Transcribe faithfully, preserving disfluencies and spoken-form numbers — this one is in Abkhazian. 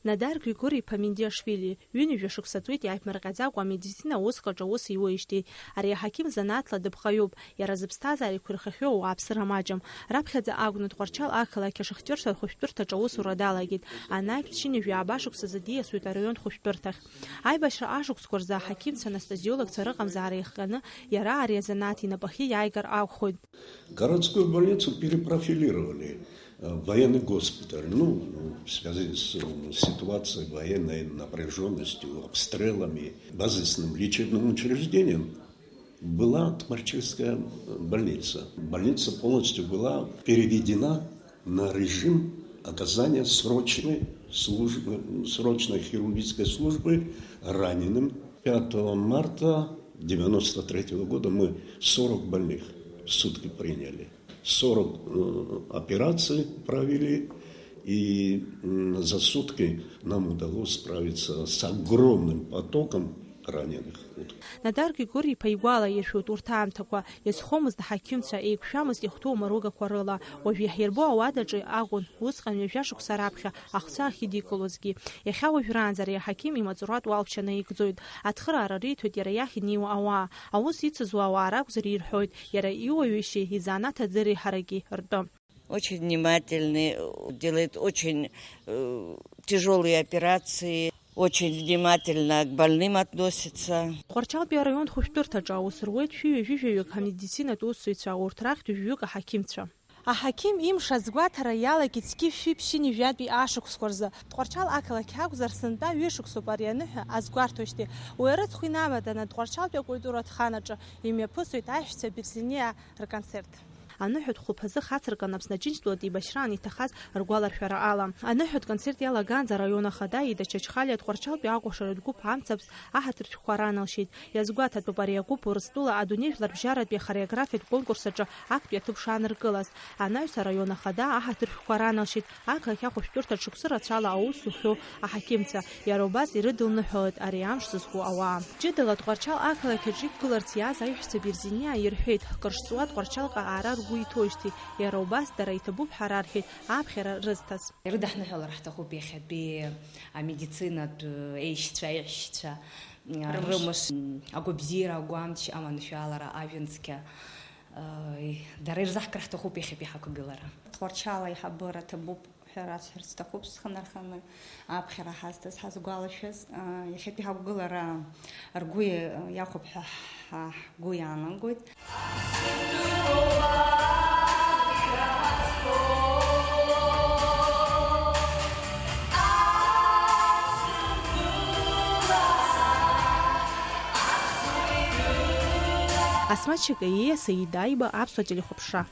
Надар Григори-иԥа Мендиашвили ҩынҩажәа шықәса ҵуеит иааиԥмырҟьаӡакәа амедицина аусҟаҿ аус иуеижьҭеи. Ари аҳақьым занааҭла дыԥхаҩуп, иара зыԥсҭазаара иқәирхахьоу ауааԥсыра маҷым. Раԥхьаӡа акәны Тҟәарчал ақалақь ашахтиорцәа рхәышәтәырҭаҿы аусура далагеит. Анаҩс ԥшьынҩажәи ааба шықәсазы диасуеит араион хәышәтәырҭахь. Аибашьра ашықәсқәа рзы аҳақьымцәа анестезиологцәа рыҟамзаара иахҟьаны иара ари азанааҭ инапахьы иааигар акәхоит. Городскую больницу перепрофилировали, э, в военный госпиталь. Ну, в связи с, э, ситуацией военной напряженностью, обстрелами, базисным лечебным учреждением была Тмарчевская больница. Больница полностью была переведена на режим оказания срочной службы, срочной хирургической службы раненым. Пятого марта девяносто третьего года мы сорок больных в сутки приняли. Сорок, э, операций провели, и, м, за сутки нам удалось справиться с огромным потоком раненых. Вот. Надар Григори-иԥа игәалаиршәоит урҭ аамҭақәа, иазхомызт аҳақьымцәа, еиқәшәамызт иахәҭоу амаругақәа рыла. Уажә иаҳирбо ауадаҿы акәын, усҟан ҩажәа шықәса раԥхьа ахцәа ахьидикылозгьы. Иахьа уажәраанӡа ари аҳақьым имаҵуратә уалԥшьа наигӡоит. Ацхыраара риҭоит иара иахь инеиуа ауаа. Аус ицызуа ауаа ракәзар ирҳәоит, иара иуаҩышьеи изанааҭ адырреи ҳарагьы ртәы. Очень внимательный, делает очень, э, тяжёлые операции, очень внимательно к больным относится. Тҟәарчалтәи араион хәышәтәырҭаҿы аус руеит шәи ҩажәи жәаҩык амедицинатә усзуҩцәа, урҭ рахьтә жәаҩык аҳақьымцәа. Аҳақьым имш азгәаҭара иалагеит зқьи шәи ԥшьынҩажәатәи ашықәсқәа рзы. Тҟәарчал ақалақь акәзар, сынтәа ҩышықәсоуп ари аныҳәа азгәарҭоижьҭеи. Уи арыцхә инамаданы Тҟәарчалтәи акультуратә хан аҿы имҩаԥысуеит аиҳәшьцәа Берзениа рконцерт. Аныҳәатә хәылԥазы хацыркын Аԥсны Аџьынџьтәылатә еибашьраан иҭахаз ргәаларшәара ала. Аныҳәатә концерт иалагаанӡа араион ахада Ида Чачхалиа Тҟәарчалтәи акәашаратә гәыԥ амцабз аҳаҭыртәқәа раналшьеит. Иазгәаҭатәуп ари агәыԥ Урыстәыла адунеи жәларбжьаратәи ахореографиатә конкурс аҿы актәи аҭыԥ шааныркылаз. Анаҩс араион ахада аҳаҭыртәқәа раналшьеит ақалақь ахәышәтәырҭаҿ шықәсы рацәала аус зухьоу аҳақьымцәа. Иара убас ирыдылныҳәалоит ари амш зызку ауаа. Ҷыдала Тҟәарчал ақалақь аҿы иқәгыларц иааз аиҳәшьцәа Берзениа ирҳәеит, кыр шҵуа Тҟәарчалҟа аара ргәы иҭоижьҭеи, иара убас дара иҭабуп ҳәа рарҳәеит аԥхьара рызҭаз. Ирыдаҳныҳәалар ҳҭахуп иахьатәи амедицинатә еишьцәа, аиҳәшьцәа, рымш, рымш, агәабзиара, агәамч, аманшәалара, ажәҩан цқьа. Дара ирзаҳкыр ҳҭахуп иахьатәи ҳақәгылара. Тҟәарчал аиҳабыра ҭабуп ҳәа расҳәарц сҭахуп схы нарханы, аԥхьара ҳазҭаз, ҳазгәалашәаз, иахьатәи ҳақәгылара ргәы иахәап ҳәа ҳгәы иаанагоит. Асмаҭ Шьакаиа, Саид Аиба, Аԥсуа телехәаԥшра.